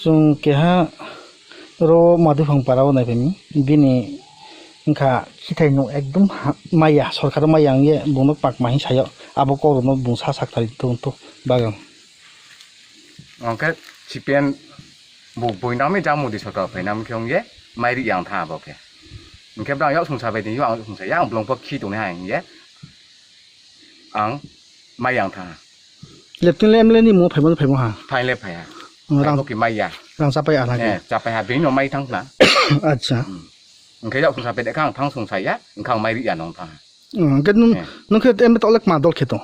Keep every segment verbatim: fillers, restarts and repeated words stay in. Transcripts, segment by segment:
Chwng keha ro Madhuphang para o naiphai bini wngkha khithai no ekdom ha-, maya, sorkar o maya wngye bono pakma hinwi sayo, abo kok rokno bung sa sak thari tong tong bagwng. Hwnkhe C P M bo buinami jang Modi sorkar phainami khe wngye mai ri yang tha abo khe. Hwnkhe bwrang yak sungsa bai tongyo, ang sungsa ya, ang bolong pho khi tongnai ha hwnkhe ang mai yang tha. Leptin le M L A ni mo phaimo phaimo ha. Phaile phaiha. Rang- Phaibo ki mai ya. Rang chapai a lagi. Eh, chapai ha, bini no mai thang na. Acha. Hmm. Hwnkhe yak sungsa bai dekha ang thang sungsa ya, hwnkhe ang mai ri ya nong tha. Hmm, hwnkhe nung, Eh. nung khe M L A to olek ma dol khe tong.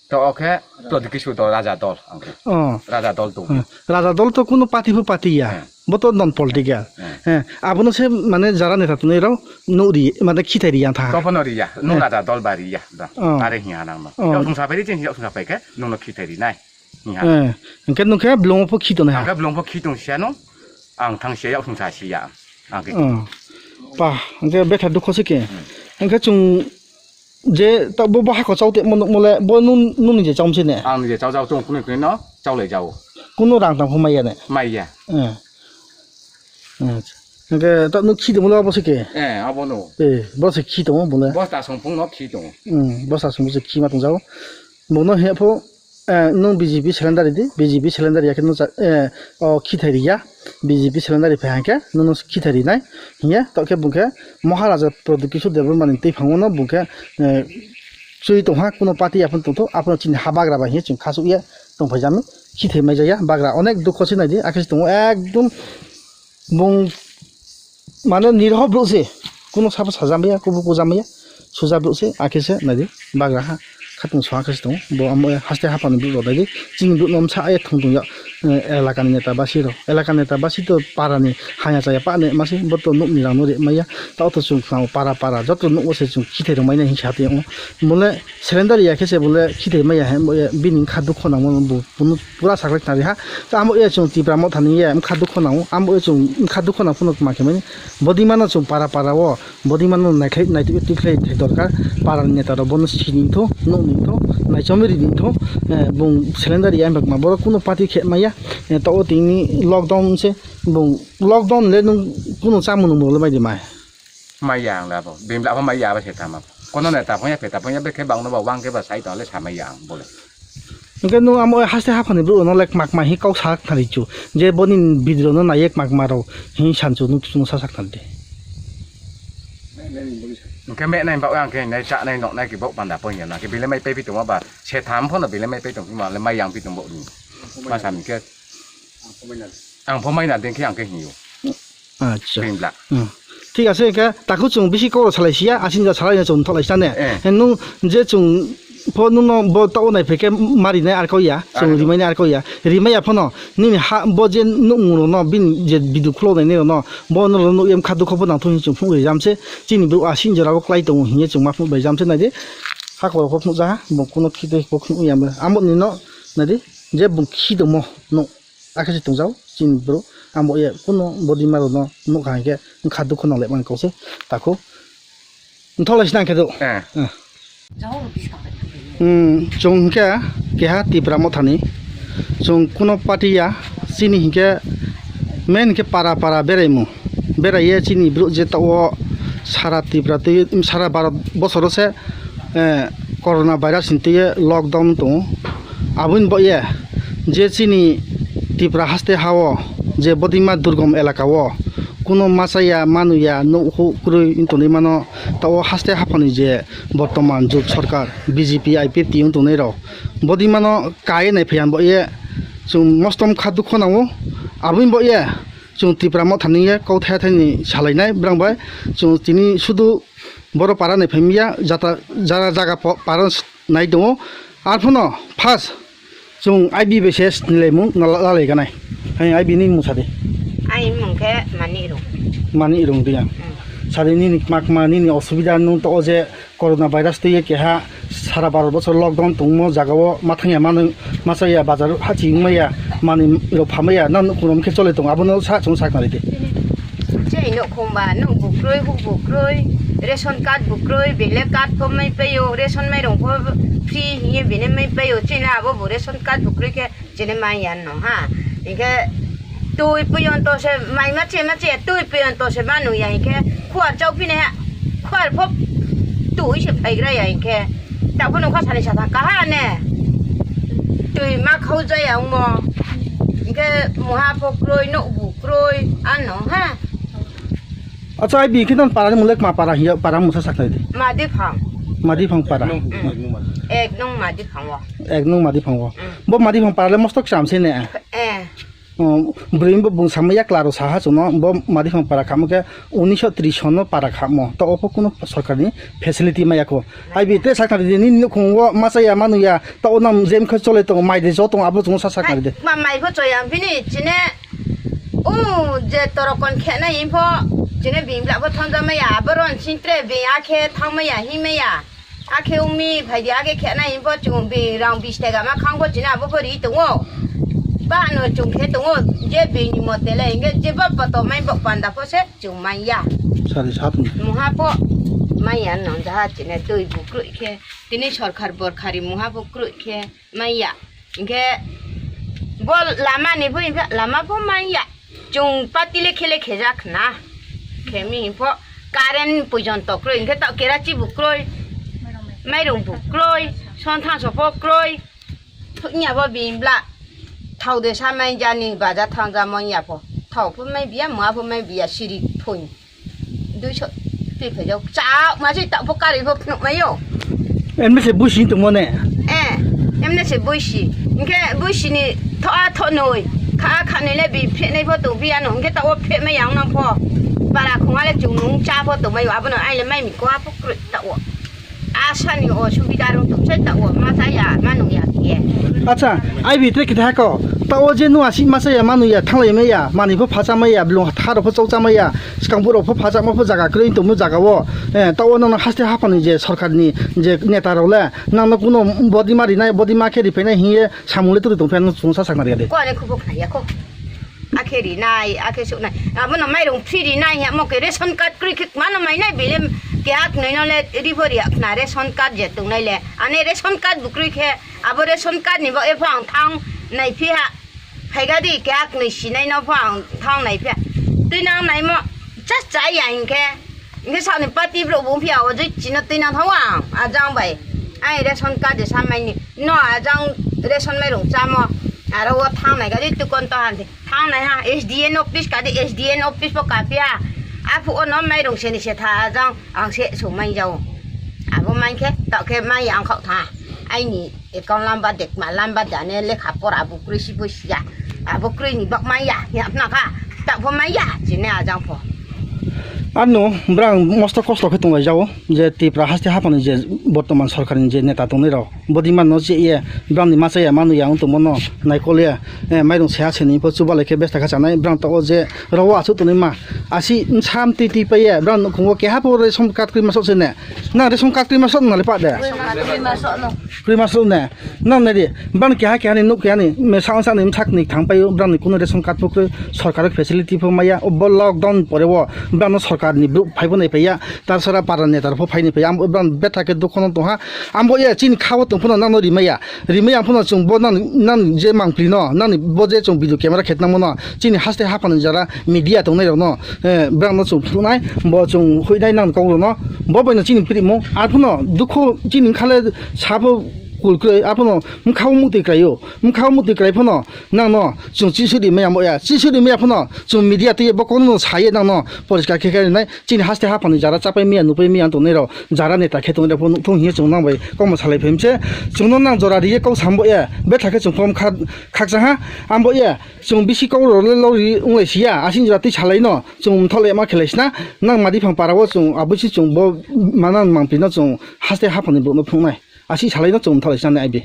To okhe Pradyot Kishore dol, Raja dol, ang khe. Oh. Raja dol to. Hmm. Raja dol to kuno party phu party ya. Hmm. Bo to non political. Hmm. Eh, abono se mane jara neta tongnai rok nuk ri, mane khithai ri yang tha. Topono ri ya, nung Eh. Raja dol ba ri ya. Da. Oh. Are hiya nang no. Oh. Yak sungsa bai ri, chini yak sungsa bai khe, nung no khithai ri nai. Hiya. Eh, hwnkhe nung khe bolong pho khi tongnai ha. Ang khe bolong pho khi tong siya no. Ang thang siya, yak sungsa siya. Ang khe. Oh. Pa, hwnkhe betha dukho se khe. Hmm. Hwnkhe chwng je ta bo, bo hako chao te mo nukmo le, bo nun, nuni je chao se ne? Ang je chao chao tong kunu kunu no chao lai jao. Kuno rang tang pho maya ne? Maya. Eh. Acha. Hwnkhe ta nuk khi tongmo le abo se khe? Eh, abo no. Eh, bo se khi tongo bo le. Bosta songphung no khi tongo. Hmm, bosta songphung se khi ma tong jao. Bono he pho, eh, nung B J P cylinder di, B J P cylinder ya khe nung cha-, eh, o khithai ri ya, B J P cylinder ri phai hang khe nung nung khithai ri nai, hiya, to khe bung khe Maharaja Pradyot Kishore Debbarma ni twi phango no bung khe, eh, chui tong ha, kuno party aphano tong thok, aphano chini ha bagra bai hiya chwng khasuk ya tong phai jami, khithai mai ja ya, bagra onek dukho se nai di, akhe se tongo ekdom bung mane nirho bru se, kuno sabo sajam ya, kubu kujam ya, suja bru se, akhe se nai di. Bagra ha khatung soha khe se tongo. Bo amo haste haphang ni bru rok dai di. Chini bru nom sa aye thung thung ya, eh, elaka ni neta basi rok. Elaka neta basi to para ni haya chaya pa ne masi bo to nuk ni rang no re maya. Ta to chwng khna para para joto nuk o se chwng khithai rok mai nai hinsa te ong. Mole cylinder ya khe se bole khithai maya he bo ya bini kha dukho nang mo bo punu pura sakle khna ri ha. Ta amo ya chwng Tipra Motha ni ya kha dukho nang o. Amo ya chwng kha dukho nang phano ma khe mani. Bodi mano chwng para para o. Bodi mano naikhlai, naitwi twi khlai thai dorkar. Para ni neta rok bono sini tho, nokni tho, naichomwi rini tho, eh, bung cylinder ya bak ma borok kuno party khe maya, eh, to o tini lockdown se bung lockdown le nung kuno chamung nung le mai di mai. Mai ya ang labo, bim labo mai ya ba se tama. Kono neta phone ya, peta phone ya, be khe bang no ba wang khe ba sai to le sa mai ya ang bole. Hwnkhe nwng amo haste haphani bwrwi no lek mak ma hi kok sak thani chu, je boni video no naiye mak ma rok hi sanchu nwng chuno sa sak thani de. Hwnkhe me nai bak ang khe nai cha nai nok nai khe bok panda pon ya na khe bile mai pai pi tongma ba se tham phono bile mai pai tong ma le mai yang pi tong bo ni. Ma sam khe ang pho mai na den khe ang khe hiyo. Acha. Ringla. Hmm. Thik ase, khe takhuk chwng bisi kok salai sia, asing ja salai na chwng thok lai sane. Eh. He nung je chwng pho nung no bo ta o nai phe khe mari nai ar ko ya, chwng rimai nai ar ko ya. Rimai ya phono nini ha bo je nuk mung no bin je bidu khulo nai no bo no nuk yam kha dukho bo nang thung chwng phung ri jam se chini bru asing jora bo klai tongo hiye chwng ma phung bai jam se nai di. Ha ko ko phung ja ha bo kuno khi de ko phung ya mo. Amo ni no nai di je bung khi do mo no. Akhe se tongjao chini bro, amo ye kuno body ma rok no nukha hwnkhe wngkha dukhu nang le man kok se takhuk. Nthok lai sinang khe do. Eh. Eh. Hmm, chwng hwnkhe keha Tipra Motha ni chwng kuno party ya chini hwnkhe main hwnkhe para para beraimung. Beraiye chini bro je ta o sara Tipra twi sara Bharat bosoro se eh, corona virus ni twi lockdown tongo. Aboni bo ye je chini Tipra haste ha o je bodima durgom elaka o kuno machaya manuya nuhu kwrwi wng tongwi mano. Ta o haste haphani je bortoman jot sorkar B J P I P F T wng tongnai rok bodimano kai nai phayan bo ye chwng mostom kha dukho nango. Aboni bo ye chwng Tipra Motha ni ye kok thaya thani salainai brang bai chwng tini sudu Boro para ni phaimya jata jara jaga po-, para nai tongo. Arphano first chwng I B bai se sinilai mung na la-, lalai ganai. Hai I B ni mung sadi. Ai mung khe Mani Rung. Mani Rung dia. Hmm. Sadi nini makma nini osubida nung to je corona virus twi keha sara baro bosor lockdown tongmo jaga o mathangya manu machaya bazar hachi wngmaya mani rok phamaya nang kunom khe chole tongo abono sa chwng saknari de. Chini nok khumba, nok bukroi, huk bukroi, ration card bukroi, bele card pho mai paio, ration mairong pho free hiye bini mai paio, chini abo bo ration card bukroi khe chini mai yan no ha. Hingkhe Twi piyonto se mai mache mache twi piyonto se manu ya hinkhe khuar chau phine ha. Khuar pho twi se phaigra ya hinkhe. Taphano kha sani sa thang kaha ne. Twi ma khau jaya wngmo. Hinkhe muha pho kroi, nokbu kroi, ano ha. Acha, ai bini khe nang para ni mulai ma para hiya, para musa saknai di. Madi phang. Madi phang para. Ek nung madi phang o. Ek nung madi phang o. Mm. Bo madi phang para le mosto kcham se ne. Eh. Oh, bwrwi bo bung samaya klaro saha chwngno bo madi phang para khamo khe unisho tris sono para khamo. To opo kuno sorkar ni facility maya ko. Ai bi te saknai di ni nukhung o masa ya manu ya. Ta o nam jem khe chole tongo, mai de jo tongo, abo chwngno sa saknai de. Ma mai pho choya bini chine, o je torokon khena info chine bini bla pho thongjak maya, abo ron sintre bini akhe thang maya, hi maya. Akhe umi phai di akhe khena info chung bini rang bis taka ma khang pho chine abo pho ri tongo. Ba no chung khe tongo, je bini mote le hinge je ba poto mai bo panda pho se chung maya. Sari sat ni. Muha pho maya nang jaha chine twi bukrui khe. Tini sorkar borkhari muha pho krui khe. Manya. Hinkhe bo lama ni bo hinkhe lama bo manya. Chung pati le khele khejak na. Khemi hinkhe current pojon to kroi hinkhe ta kerachi bo kroi. Mairung bo kroi. Son thanso pho kroi. Thuknya bo bimbla. Thau de samai jani baja thangja manya pho. Thau pho mai biya, ma pho mai biya siri thoi. Duiso twi phaijak. Chak ma se tak pho karwi pho phunuk maio. Emne se buisi tongmo ne? Eh, emne se buisi. Hinkhe buisi ni tho a tho noi. Kha kha noi le bi phe nai pho tong phi ano. Hinkhe ta o phe mai yang nang pho. Bara khunga le chung nung cha pho tong maio. Abono ai le mai mi ko a pho kroi ta o. Asani o subida rong tum se ta o ma cha ya ma nung ya khe. Acha, ai bi tre kithai ko. Ta o je no asi ma cha ya ma nung ya thang lai mai ya. Mani pho pha cha mai ya. Blung tha ro pho chau cha mai ya. Swkang borok pho pha cha ma pho jaga kwrwi tongmo jaga o. Eh, ta o no haste haphani je sorkar ni je neta rok le. Nang no kuno body ma rinai, body ma khe ri phainai hiye samung le turi tong phi ano chwng sa sakna ri ya de. Ko ani khubo khna ya ko. Akhe rinai, akhe suknai. Abono mairung free rinai, amo khe ration card kwrwi khe mano mainai, bile keha khnwi no le ri pho riya khna ration card je tongnai le. Ani ration card bo kwrwi khe, abo ration card ni bo e pho ang thang nai phi ha. Phaiga di keha khnwi sinai no pho ang thang nai phi ha. Twi nang nai mo cha cha ya hinkhe. Hinkhe sakni party borok bo wngphiya, o joi chino twi nang thango ang, a jang bai. Ai ration card de samaini. No, a jang ration mairung chamo. Aro o thangnai gari tukon to han thangnai ha. S D N office kadi, S D N office bo kaphiya. Aphu o no mairung seni se tha a jang ang se so mai jao. Abo mai khe, to khe mai ang khok tha. Aini. Ekon lamba dekma lamba jane lekha pora bo kwrwi si bo siya. Abo kwrwi ni bak maya, ya na kha. Tak pho maya, chini ajang pho. Ano, brang mosto kosto khe tonglai jao, je Tripura haste haphani je bortoman sorkar ni je neta tongnai rok. Bodi man no che ye, brang ni ma cha ya manu ya wng tongmo no, naikol ya, eh, mairung seha seni pho chuba lai khe besta kha chanai, brang to o je rogo asuk tongnai ma. Asi sam twi twi pai ye, brang nukhungo keha pho ration card kwrwi ma sok se ne. Na ration card kwrwi ma sok na le pa de. Kwrwi ma sok no. Kwrwi ma sok ne. Nang nai di, bang keha keha ni nuk keha ni, me sa sa ni sak ni thang paio, brang ni kuno ration card pho kwrwi, sorkar facility pho maya, o bo lockdown pore o, brang no sorkar ni bru phai bo nai paiya, tar sara para netar pho phai ni paiya, am brang betha khe dukho no tongha, ambo ya chini kha o tong phano nang no ri maya, ri maya phano chwng bo nang, nang je mangpli no, nang ni bo je chwng video camera khet nang mano, chini haste haphang ni jara media tong nai rok no, eh, brang no chwng phunuk nai, bo chwng hui nai nang kok rok no, bo bai no chini piri mo, ar phano dukho chini kha le sa pho, Kul kwrwi, aphano bwkhao muktwi kwlaio, bwkhao muktwi kwlai phano nangno chwng chisudi maya mo ya, chisudi maya phano chwng media twi bo kokno saye nangno poriskar khe khe rinai, chini haste haphangni jara chapai maya, nupai maya tongnai rok, jara neta khe tongnai rok phano nukthung hiye chwng nang bai kokma salai phaimse, chwngno nang jora riye kok sambo ya, betha khe chwng phone kha khakcha ha, ambo ya, chwng bisi kok rok le lori wnglai siya, asing jora twi salaino chwng mthola ma khelai sina, nang madi phang para o chwng abwisi chwng bo manang mangpli no chwng haste haphangni borokno phunuknai. Aswk salaino chwng mthola sina nai aibi.